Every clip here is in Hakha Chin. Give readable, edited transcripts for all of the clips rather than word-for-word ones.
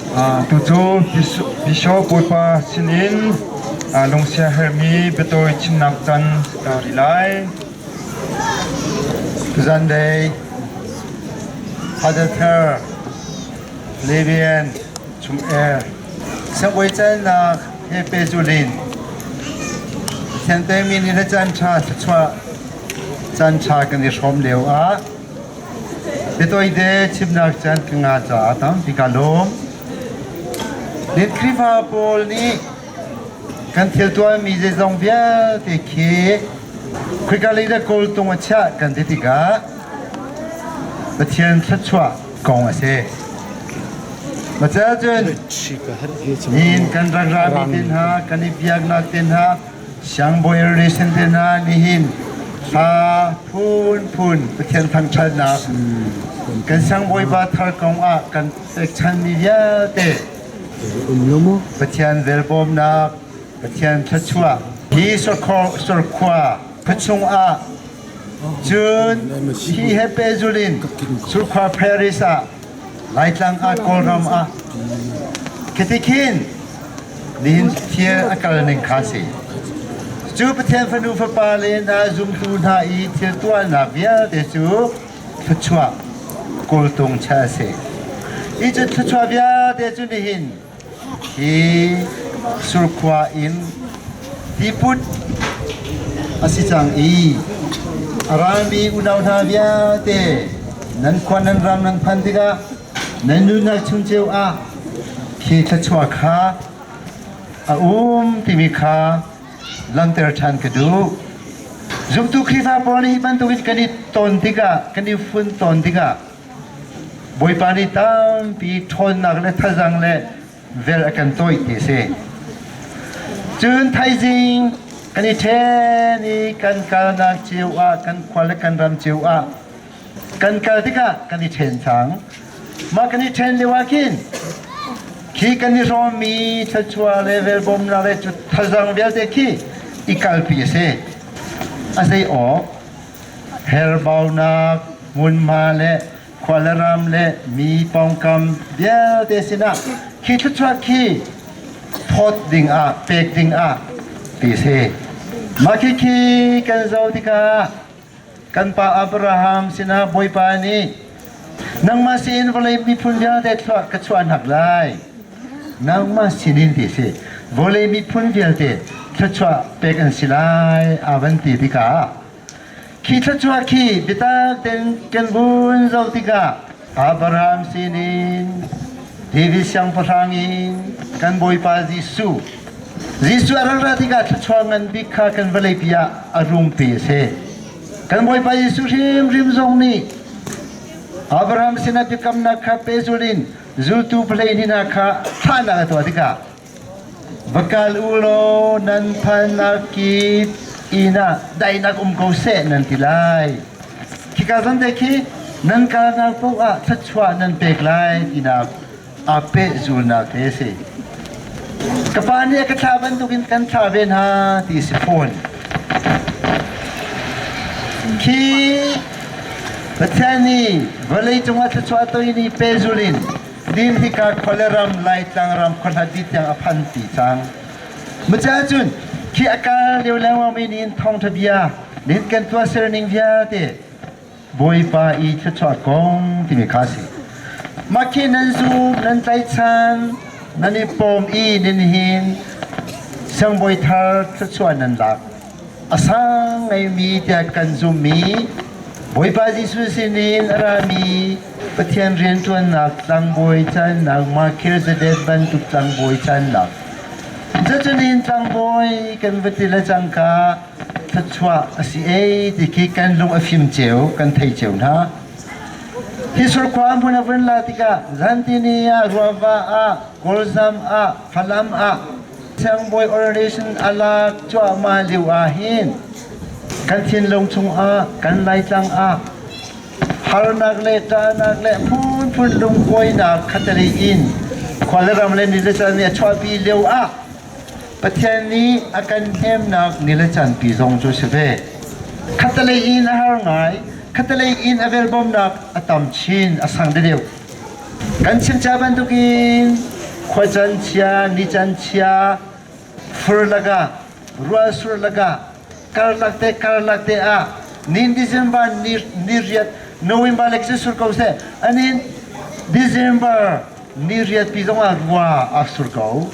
Tucu Bishop Bawipa sinin lungsia hermi biatawi chimnak can ka rih lai. Tuzanlei Father Thar Flavian Chum Er Siangbawi calnak he pehzulh in Pathian pekmi ni le caan ṭha thluachuah caan ṭha kan i hrawm lio ah biatawite chimnak caan ka ngah caah tampi kaa lawm. Nihin Khrihfa pawl nih kan thil tuahmi zeizong vialte khi khoika lei dah kawltung a chiah kan ti tikah Pathian thluachuah kong a si. Macun nihin kan rak rami te hna, kan i biaknak te hna, siangbawi relation te hna nihin hla phunphun Pathian thangṭhatnak kan siangbawipa thar kong ah kan pekchanmi vialte Pathian velbawmnak, Pathian thluachuah hi surkhua khuachung ah cun hi he pehzulh in surkhua Paris ah Laitlang ah Kawlram ah khiti khin nihin thil a kal ning kha si. Cu Pathian fanu fapa le hna zumtu hna i thil tuahnak vialte cu thluachuah kawltung chia a si. Hi cu thluachuah vialte cu nihin hi surkhua in tiput a si cang i a ralmi unau hna vialte nan khua nan ram nan phan tikah nan nunnak chung cio ah khi thluachuah kha a um timi kha langhter ṭhan ka duh. Zumtu Khrihfa pawl nih hi bantukin kan i ton tikah, kan i fun ton tikah Bawipa nih tampi ṭhawnnak le thazaang le vel a kan tawih ti a si. Cun thaizing kan i ṭhen i kan kalnak cio ah, kan khua le kan ram cio ah kan kal tikah kan i ṭhen cang. Mah kan i ṭhen lio ah khin khi kan i hrawmmi thluachuah le velbawmnak le cu thazaang vialte khi i kalpi a si. A zei awk herbaunak hmunhma le khua le ram le mi pawngkam vialte sinah khi thluachuah khi phawt dingah pek dingah ti si. Mah khi kan zoh tikah kan pa Abraham sinah Bawipa nih nangmah sin vawlei miphun vialte thluah ka chuah hnak lai. Nangmah sinin ti si. Vawlei miphun vialte thluachuah pek an si lai a van ti tikah khi thluachuah khi biatak tein kan vun zoh tikah Abraham sinin David siangpahrang in kan Bawipa Jesuh Jesuh a rak ra tikah thluachuah ngan bik kha kan vawleipi ah a rungpi a si. Kan Bawipa Jesuh hrimhrim zong nih Abraham sinah biakamnak kha pehzulh in zultu palei hna kha thlahnak a tuah tikah va kal u law nan phannak kip inn ah daihnak um ko seh nan ti lai. Khika zawn te khi nan kalnak paoh ah thluachuah nan pek lai tinak aa pehzulnak te a si. Ka pa nih a ka thlah bantukin kan thlah ve hna ti si fawn. Khi Pathian nih vawlei cungah thluachuah toi ni pehzul in din hika khua le ram Laitlang ram khuahla dih tiang a phan ti cang. Maca cun khi a kal lio lengmang mi nih thawngṭha bia nin kan tuahser ning vialte Bawipa i thluachuah kong timi kha a si. Mah khi nan zum, nan tlaihchan, nan i pawm i nin hin siangbawi thar thluachuah nan lak. A sang ngeimi tiah kan zummi Bawipa Jesuh sinin a rami Pathian rianṭuannak tlangbawi cannak Melchizedek bantuk tlangbawi cannak. Cucunin tlangbawi kan va ti le cangka thluachuah a si ei ti khi kan lung a fim cio, kan thei cio hna. Hi surkhua hmun a vun la tikah Zantini ah, Ruava ah, Kawlzam ah, Falam ah Siangbawi ordination a lak cuahmah lio ah hin kan thinlung chungah kan Laitlang ah harnak le ṭahnak le phunphun lungkuainak khatalei in khua le ram le ni le caan nih a chuahpi lio ah Pathian nih a kan hnemnak ni le caanpi zong cu si ve. Khatalei in a har ngai, khatalei in a velbawmnak a tam chin, a sang deuh. Kan chim ca bantukin. Khuacan chia, nican chia, fur lakah, rualsur lakah, karlak te karlak te ah nin December ni ni riat November le sur ko seh anin December ni riat pi zong ah rua a sur ko.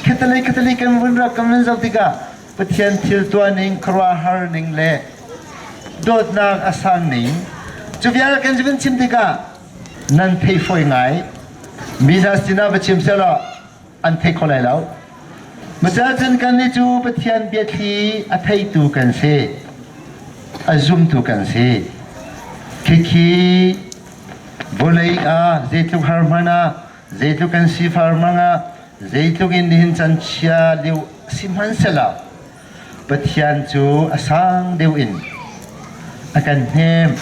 Catholic Catholic kan vun rak kan vun zoh tikah Pathian thil tuah ning khuaruahhar ning le dawtnak a sang ning cu vial kan vun chim tikah nan thei fawi ngai. Mi hna sinah va chim sehlaw an thei kho lai lo. Masacun kannih cu Pathian biathli a theitu kan si, a zumtu kan si. Khikhi vawlei ah zeitluk har hmanh ah, zeitluk kan sifar hmanh ah, zeitluk in nihin can chia lio sihmanhsehlaw Pathian cu a sang deuh in a kan hnem,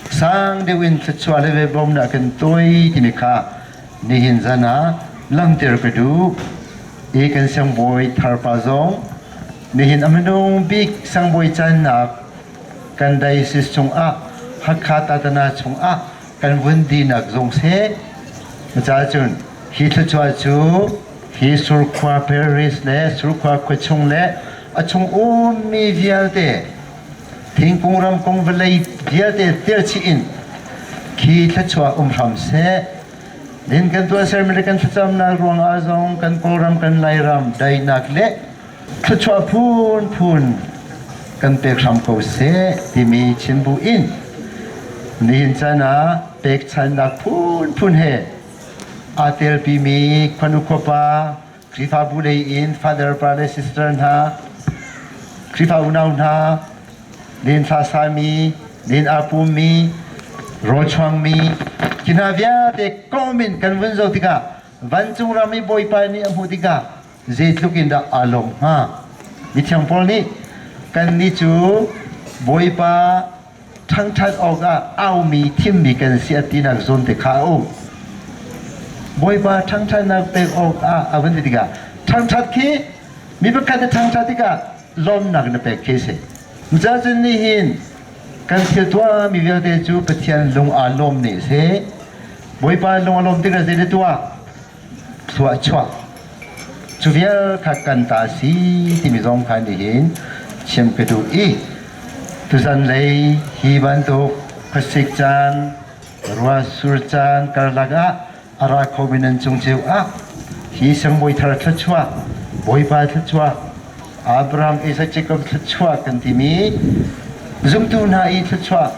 sang deuh in thluachuah le bawmnak a kan tuai timi kha nihin zan ah langhter ka duh. I kan siangbawi tharpa zong nihin a minung bik siangbawi cannak kan diocese chungah Hakha Tatana chungah kan vun dinak zong seh. Cun hi thluachuah cu hi Surkhua Paris le Surkhua khuachung le a chung ummi vialte thingkung ramkung vawlei vialte tirchih in khi thluachuah um hram seh. Din kan tuahsermi le kan thlacamnak ruangah zong kan Kawlram kan Lairam daihnak le thluachuah phunphun kan pek hram ko seh timi chim bu in nihin caan ah pekchannak phunphun he aa telpimi khuanu khuapa Khrihfabu lei in father pa le sister hna Khrihfa unau hna len thla sami len aa pummi rawlchuangmi khi hna vialte kom in kan vun zoh tikah vancung ram i Bawipa nih a hmuh tikah zeitluk in dah aa lawm hnga? Mithiang Paul nih kannih cu Bawipa ṭhangṭhat awkah aumi thimmi kan si a tinak zawn te kha a um. Bawipa ṭhangṭhatnak pek awkah a vun ti tikah ṭhangṭhat khi mi pakhat na ṭhangṭhat tikah lawmnak na pek khi a si. Cucaah nihin kan thil tuahmi vialte cu Pathian lung aa lawm ni a si. Bawipa lung a lawm tikah zei na tuah? Thluachuah cu vial kha kan ta a si timi zong kha nihin chim ka duh i tuzan lei hi bantuk khuasik caan ruahsur caan karlak ah a ra khomi nan cung cio ah hi siangbawi thar thluachuah Bawipa thluachuah Abraham Isaac Jacob thluachuah kan timi zumtu hna i thluachuah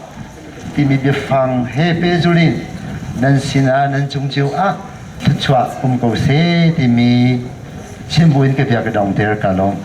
timi biafang he pehzulh in nan sinah nan cung cio ah thluachuah um ko seh timi chim buin ka bia ka dongter ka lawm.